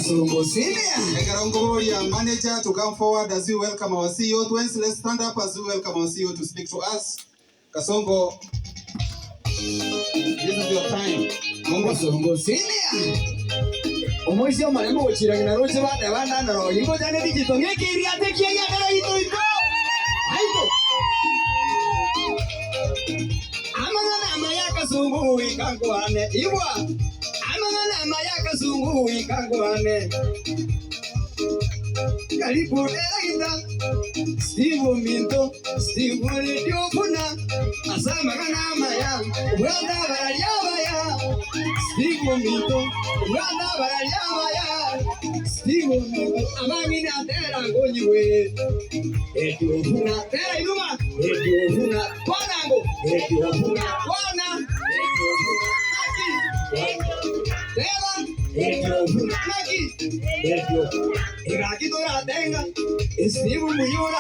Kasongo Senior. Ekero nkoboria manager to come forward as we welcome our CEO twensi let's stand up as we welcome our CEO to speak to us. Kasongo this is your time. Mungu Kasongo Senior. Omoisia omorembe ogochira ng'ina roche bateba ndandora oria ngocha ne digital ng'eke iriate kiagiakera ito ito. Aito. Amang'ana amaya akasungu goika nkwane igwa. Amang'ana amaya akasungu goika nkwane. Karibu Deragita, Steve Ominto, Steve Radio buna ase amang'ana amaya, obwate abarari abaya. Steve Ominto, obwate abarari abaya. Steve Ominto, amang'ina atera ngonyigwe. Radio buna, tera inuma, Radio buna, kwanango, Radio buna, kwana, Radio buna, naki, tera, Radio buna, naki, Radio buna, egaki toratenga, Steve Muyura.